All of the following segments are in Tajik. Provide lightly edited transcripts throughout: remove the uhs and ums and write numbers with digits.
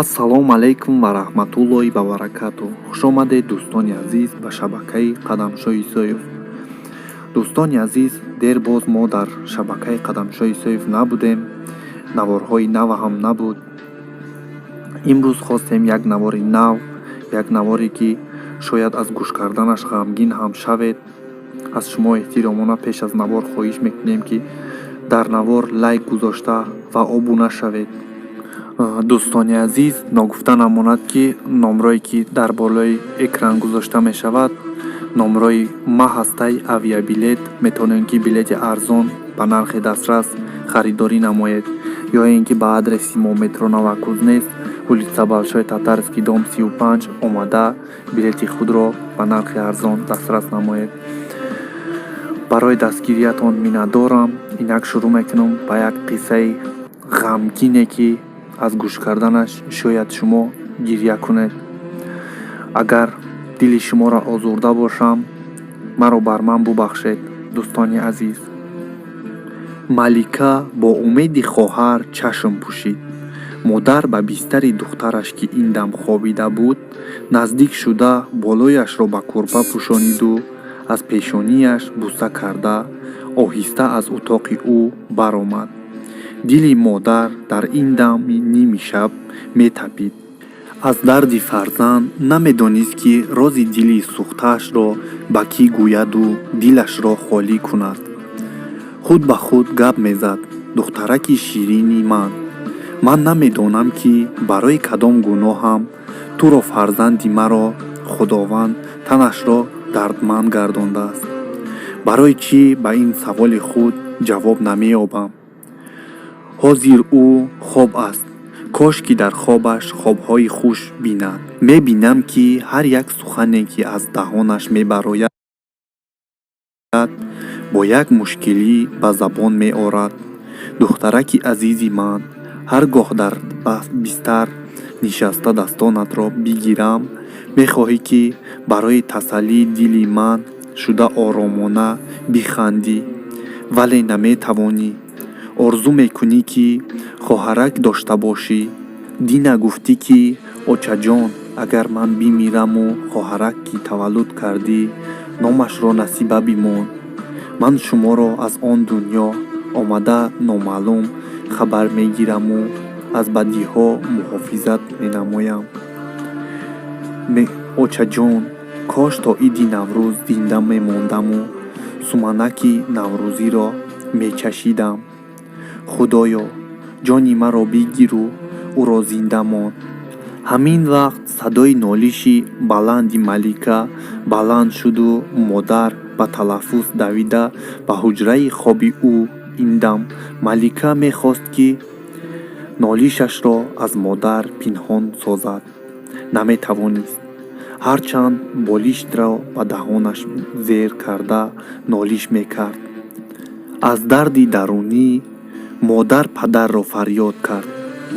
Ассалому алайкум ва раҳматуллоҳи ва баракатуҳ. Хушомадед, дӯстони азиз, ба шабакаи Қадамшоҳ Исоев. Дӯстони азиз, дер боз мо дар шабакаи Қадамшоҳ Исоев набудем, наворҳои нав ҳам набуд. Имрӯз хостем як навори нав, як наворе, ки шояд аз гӯш карданаш ғамгин ҳам шавед. Аз шумо эҳтиромона пеш аз навор хоҳиш мекунем, ки дар навор лайк гузошта ва обуна шавед. Дӯстони азиз, ногуфта намонад, ки номрое, ки дар болои экран гузошта мешавад, номрои ма ҳастаи авиабилет. Метавонед, ки билети арзон ба нархи дастрас харидорӣ намоед ё ин ки ба адреси мо, метро Новокузнецк, улица Большой Татарский, дом 35, омада, билети худро ба нархи арзон дастрас намоед. Барои дастгириятон миннатдорам. Инак шурӯъ мекунам ба як қиссаи ғамгине, ки аз гӯш карданаш шояд шумо гиря кунед. Агар дили шуморо озурда бошам, маро бар ман бубахшед, дӯстони азиз. Малика бо умеди хоҳар чашм пӯшид. Модар ба бистари духтараш, ки ин дам хобида буд, наздик шуда, болояшро ба кӯрпа пӯшониду аз пешонияш буса карда, оҳиста аз утоқи ӯ баромад. Дили модар дар ин дами ними шаб метапид аз дарди фарзанд. Намедонист, ки рози дили сӯхтаашро ба кӣ гӯяду дилашро холӣ кунад. Худ ба худ гап мезад: «Духтараки ширини ман, ман намедонам, ки барои кадом гуноҳам туро, фарзанди маро, Худованд танашро дардманд гардондааст. Барои чӣ ба ин саволи худ ҷавоб намеёбам? Ҳозир ӯ хоб аст. Кош ки дар хобаш хобҳои хуш бинад. Мебинам, ки ҳар як сухане, ки аз даҳонаш мебарояд, бо як мушкилӣ ба забон меорад. Духтараки азизи ман, ҳар гоҳ дар бистар нишаста дастонатро бигирам, мехоҳӣ, ки барои тасаллии дили ман шуда оромона бихандӣ, вале наметавонӣ. Орзу мекунӣ, ки хоҳарак дошта бошӣ. Дина гуфтӣ, ки очаҷон, агар ман бимираму хоҳарак ки таваллуд кардӣ, номашро Насиба бимон. Ман шуморо аз он дунё омада номаълум хабар мегираму аз бадиҳо муҳофизат менамоям. Очаҷон, кош то иди Наврӯз зинда мемондаму суманаки наврӯзиро мечашидам. Худоё, ҷони маро бигиру ӯро зинда мон». Ҳамин вақт садои нолиши баланди Малика баланд шуду модар ба талаффус давида ба ҳуҷраи хоби ӯ. Ин дам Малика мехост, ки нолишашро аз модар пинҳон созад, наметавонист. Ҳарчанд болиштро ба даҳонаш зер карда нолиш мекард. Аз дарди дарунӣ модар падарро фарёд кард.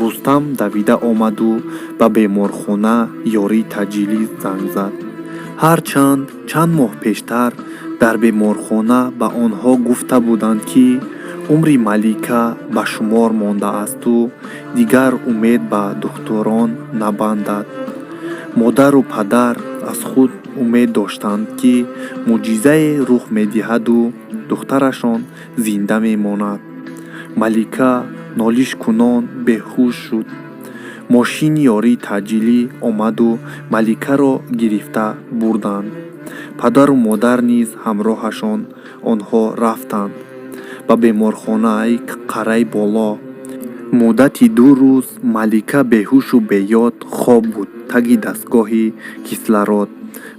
Рустам давида омаду ба беморхона ёрии таъҷилӣ занг зад. Ҳарчанд чанд моҳ пештар дар беморхона ба онҳо гуфта буданд, ки умри Малика ба шумор мондаасту дигар умед ба духтурон набандад, модару падар аз худ умед доштанд, ки мӯъҷизае рух медиҳаду духтарашон зинда мемонад. Малика нолишкунон беҳуш шуд. Мошини ёрии таъҷилӣ омаду Маликаро гирифта бурданд. Падару модар низ ҳамроҳашон онҳо рафтанд ба беморхонаи Қараи Боло. Муддати 2 рӯз Малика беҳушу беёд хоб буд таги дастгоҳи кислород.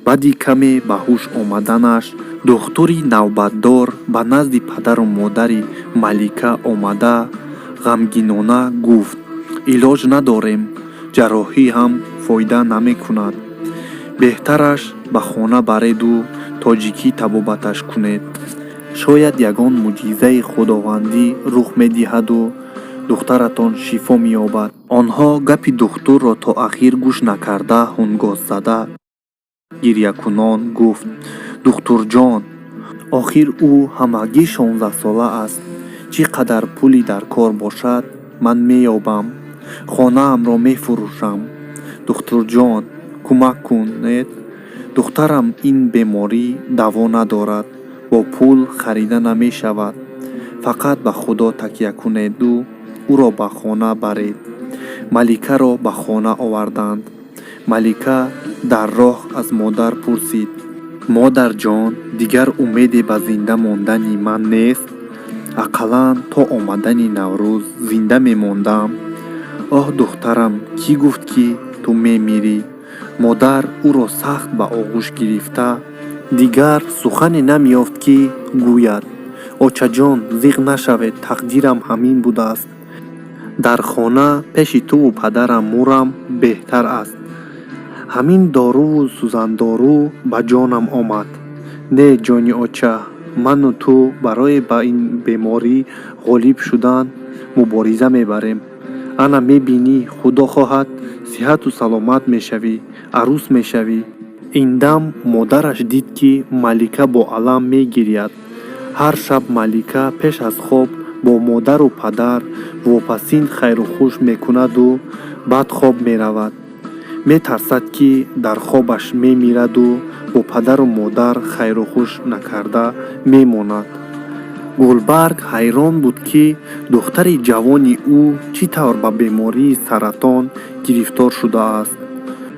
Баъди каме ба ҳуш омаданаш духтури навбатдор ба назди падару модари Малика омада, ғамгинона гуфт: «Илоҷ надорем, ҷарроҳӣ ҳам фоида намекунад. Беҳтараш ба хона бареду тоҷикӣ табобаташ кунед. Шояд ягон мӯъҷизаи худовандӣ рух медиҳаду духтаратон шифо меёбад». Онҳо гапи духтурро то ахир гӯш накарда, ҳунгосзада, гирякунон гуфт: «Духтурҷон, охир ӯ ҳамагӣ 16-сола аст. Чӣ қадар пули дар кор бошад, ман меёбам. Хонаамро мефурӯшам. Духтурҷон, кӯмак кунед. Духтарам, ин беморӣ даво надорад, бо пул харида намешавад. Фақат ба Худо такя кунеду ӯро ба хона баред. Маликаро ба хона оварданд. Малика дар роҳ аз модар пурсид: «Модарҷон, дигар умеде ба зинда мондани ман нест? Ақаллан то омадани Наврӯз зинда мемондам». «Оҳ, духтарам, кӣ гуфт, ки ту мемирӣ?» Модар ӯро сахт ба оғӯш гирифта, дигар сухане намеёфт, ки гӯяд. «Очаҷон, зиқ нашавед, тақдирам ҳамин будааст. Дар хона пеши туву падарам мурам беҳтар аст. Ҳамин доруву сӯзандору ба ҷонам омад». «Не, ҷони оча, ману ту барои ба ин беморӣ ғолиб шудан мубориза мебарем. Ана мебинӣ, Худо хоҳад, сиҳату саломат мешавӣ, арӯс мешавӣ». Ин дам модараш дид, ки Малика бо алам мегиряд. Ҳар шаб Малика пеш аз хоб бо модару падар вопасин хайру хуш мекунаду баъд хоб меравад. Метарсад, ки дар хобаш мемираду бо падару модар хайру хуш накарда мемонад. Гулбарг ҳайрон буд, ки духтари ҷавони ӯ чӣ тавр ба бемории саратон гирифтор шудааст.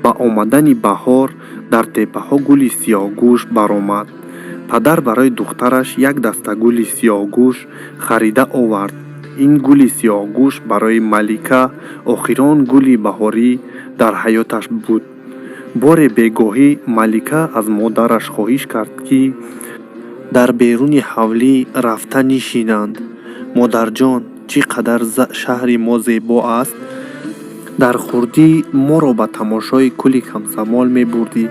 Ба омадани баҳор дар теппаҳо гули сиёҳгӯш баромад. Падар барои духтараш як даста гули сиёҳгӯш харида овард. Ин гули сиёҳгӯш барои Малика охирон гули баҳорӣ дар ҳаёташ буд. Боре бегоҳӣ Малика аз модараш хоҳиш кард, ки дар беруни ҳавлӣ рафта нишинанд. «Модарҷон, чӣ қадар шаҳри мо зебо аст! Дар хурдӣ моро ба тамошои Кӯли Комсомол мебурдӣ.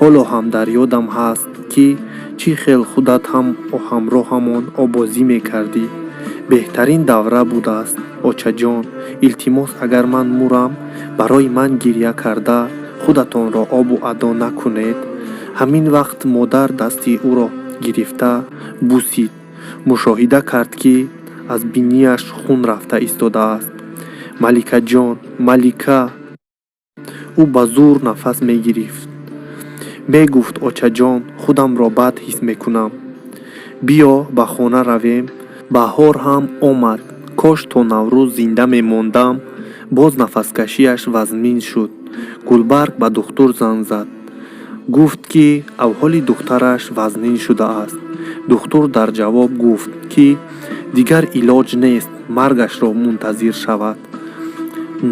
Ҳоло ҳам дар ёдам ҳаст, ки чӣ хел худат ҳам ҳамроҳамон оббозӣ мекардӣ. Беҳтарин давра будааст. Очаҷон, илтимос, агар ман мурам, барои ман гиря карда худатонро обу адо накунед». Ҳамин вақт модар дасти ӯро гирифта бусид. Мушоҳида кард, ки аз бинияш хун рафта истодааст. «Маликаҷон, Малика!» Ӯ ба зӯр нафас мегирифт. Мегуфт: «Очаҷон, худамро бад ҳис мекунам. Биё, ба хона равем». Баҳор ҳам омад. Кош то Наврӯз зинда мемондам. Боз нафаскашиаш вазнин шуд. Гулбарг ба духтур занг зад. Гуфт, ки авҳоли духтараш вазнин шудааст. Духтур дар ҷавоб гуфт, ки дигар илоҷ нест, маргашро мунтазир шавад.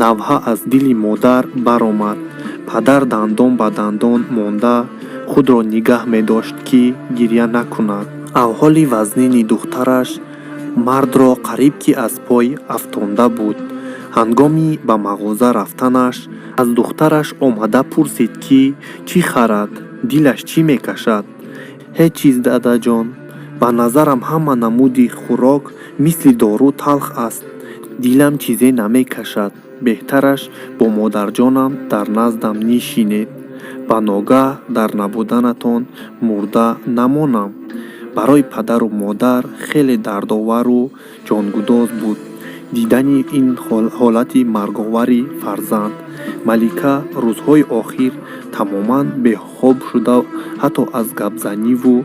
Навҳа аз дили модар баромад. Падар дандон ба дандон монда худро нигаҳ медошт, ки гиря накунад. Авҳоли вазнини духтараш мардро қариб ки аз пой афтонда буд. Ҳангоми ба мағоза рафтанаш аз духтараш омада пурсид, ки чӣ харад, дилаш чӣ мекашад. «Ҳеҷ чиз, дадаҷон. Ба назарам, ҳама намуди хӯрок мисли дору талх аст. Дилам чизе намекашад. Беҳтараш бо модарҷонам дар наздам нишинед. Ба ногаҳ дар набуданатон мурда намонам». Барои падару модар хеле дардовару ҷонгудоз буд дидани ин ҳолати марговари фарзанд. Малика рӯзҳои охир тамоман бехоб шуда, ҳатто аз гапзаниву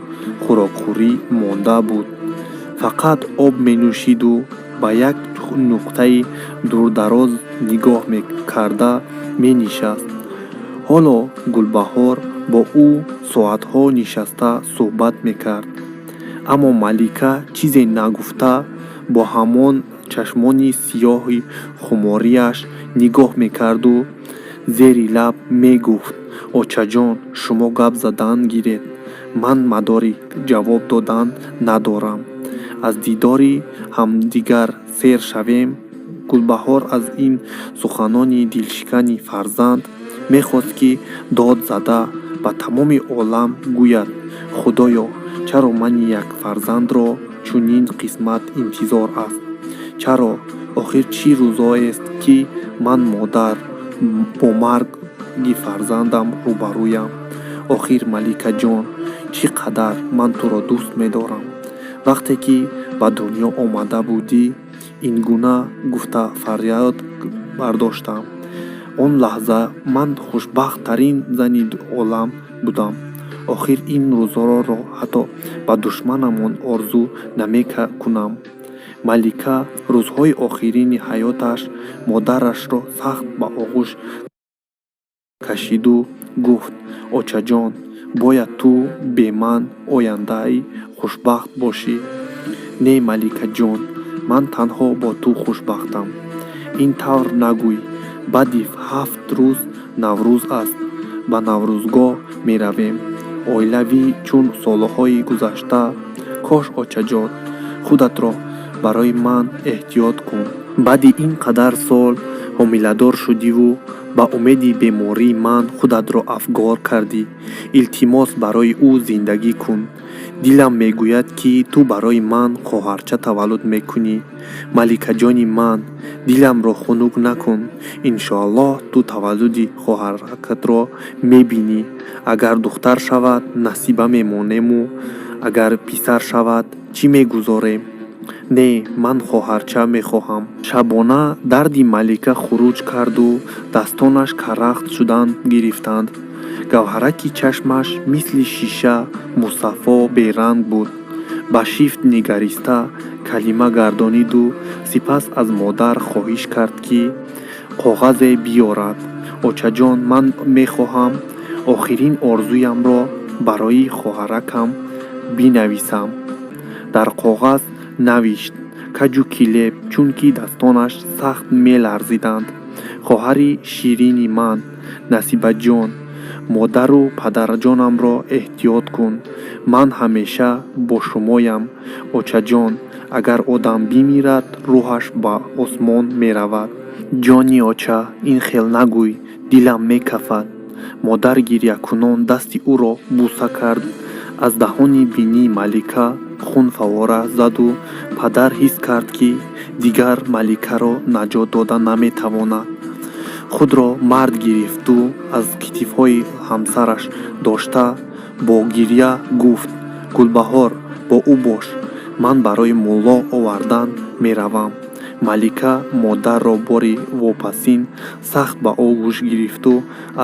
хӯрокхӯрӣ монда буд. Фақат об менӯшиду ба як нуқтаи дурдароз нигоҳ карда менишаст. Ҳоло Гулбаҳор бо ӯ соатҳо нишаста суҳбат мекард, аммо Малика чизе нагуфта, бо ҳамон чашмони сиёҳи хуморияш нигоҳ мекарду зери лаб мегуфт: «Очаҷон, шумо гап задан гиред, ман мадори ҷавоб додан надорам. Аз дидори ҳамдигар сер шавем». Гулбаҳор аз ин суханони дилшикани фарзанд мехост, ки дод зада ба тамоми олам гӯяд: «Худоё, чаро мани як фарзандро чунин қисмат интизор аст? Чаро? Охир чӣ рӯзоест, ки ман, модар, бо марги фарзандам рӯбарӯям? Охир, Маликаҷон, чӣ қадар ман туро дӯст медорам. Вақте ки ба дунё омада будӣ». Ин гуна гуфта, фарёд бардоштам. Он лаҳза ман хушбахттарин зани олам будам. Охир ин рӯзҳоро ҳатто ба душманамон орзу намекунам. Малика рӯзҳои охирини ҳаёташ модарашро сахт ба оғӯш кашиду гуфт: «Очаҷон, бояд ту бе ман ояндаи хушбахт бошӣ». «Не, Маликаҷон, ман танҳо бо ту хушбахтам». «Ин тавр нагӯй. Баъди 7 рӯз Наврӯз аст, ба Наврӯзгоҳ меравем. Оилавӣ, чун солҳои гузашта». «Кош, очаҷон, худатро барои ман эҳтиёт кун. Баъди ин қадар сол ҳомиладор шудиву ба умеди бемории ман худатро афгор кардӣ. Илтимос, барои ӯ зиндагӣ кун. Дилам мегӯяд, ки ту барои ман хоҳарча таваллуд мекунӣ. Маликаҷони ман, диламро хунук накун. Иншоаллоҳ, ту таваллуди хоҳаракатро мебинӣ. Агар духтар шавад, Насиба мемонему, агар писар шавад, чӣ мегузорем?» «Не, ман хоҳарча мехоҳам». Шабона дарди Малика хуруҷ карду дастонаш карахт шудан гирифтанд. Гавҳараки чашмаш мисли шиша мусаффо, беранг буд. Ба шифт нигариста калима гардониду сипас аз модар хоҳиш кард, ки коғазе биёрад. «Очаҷон, ман мехоҳам охирин орзуямро барои хоҳаракам бинависам». Дар коғаз навишт, каҷу килеб, чунки дастонаш сахт меларзиданд: «Хоҳари ширини ман, Насибаҷон, модару падарҷонамро эҳтиёт кун. Ман ҳамеша бо шумоям. Очаҷон, агар одам бимирад, рӯҳаш ба осмон меравад». «Ҷони оча, ин хел нагӯй, дилам мекафад». Модар гирякунон дасти ӯро буса кард. Аз даҳони бинии Малика хун фаввора заду падар ҳис кард, ки дигар Маликаро наҷот дода наметавонад. Худро мард гирифту аз китифҳои ҳамсараш дошта, бо гиря гуфт: «Гулбаҳор, бо ӯ бош, ман барои мулло овардан меравам». Малика модарро бори вопасин сахт ба оғӯш гирифту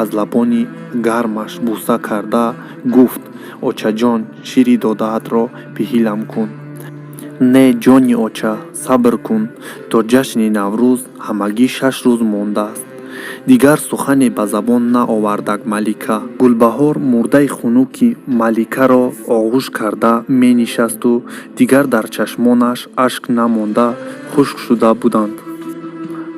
аз лабони гармаш буса карда гуфт: «Очаҷон, шири додаатро пиҳилам кун». «Не, ҷони оча, сабр кун, то ҷашни Наврӯз ҳамагӣ 6 рӯз мондааст». Дигар сухане ба забон наовардак Малика. Гулбаҳор мурдаи хунуки Маликаро оғӯш карда менишасту дигар дар чашмонаш ашк намонда, хушк шуда буданд.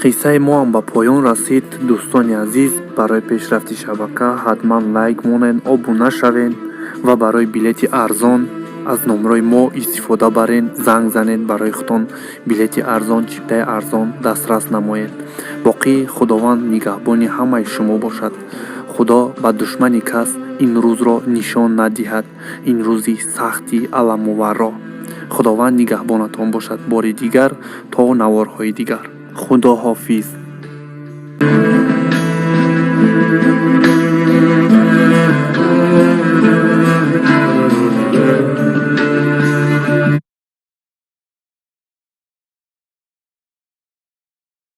Қиссаи моам ба поён расид. Дӯстони азиз, барои пешрафти шабака ҳатман лайк монед, обуна шавед ва барои билети арзон аз номрои мо истифода барен, занг занед, барои худтон билети арзон, чиптаи арзон дастрас намоед. Боқӣ Худованд нигаҳбони ҳамаи шумо бошад. Худо ба душмани кас ин рӯзро нишон надиҳад, ин рӯзи сахти аламоварро. Худованд нигаҳбонатон бошад. Бори дигар то наворҳои дигар, Худо ҳофиз.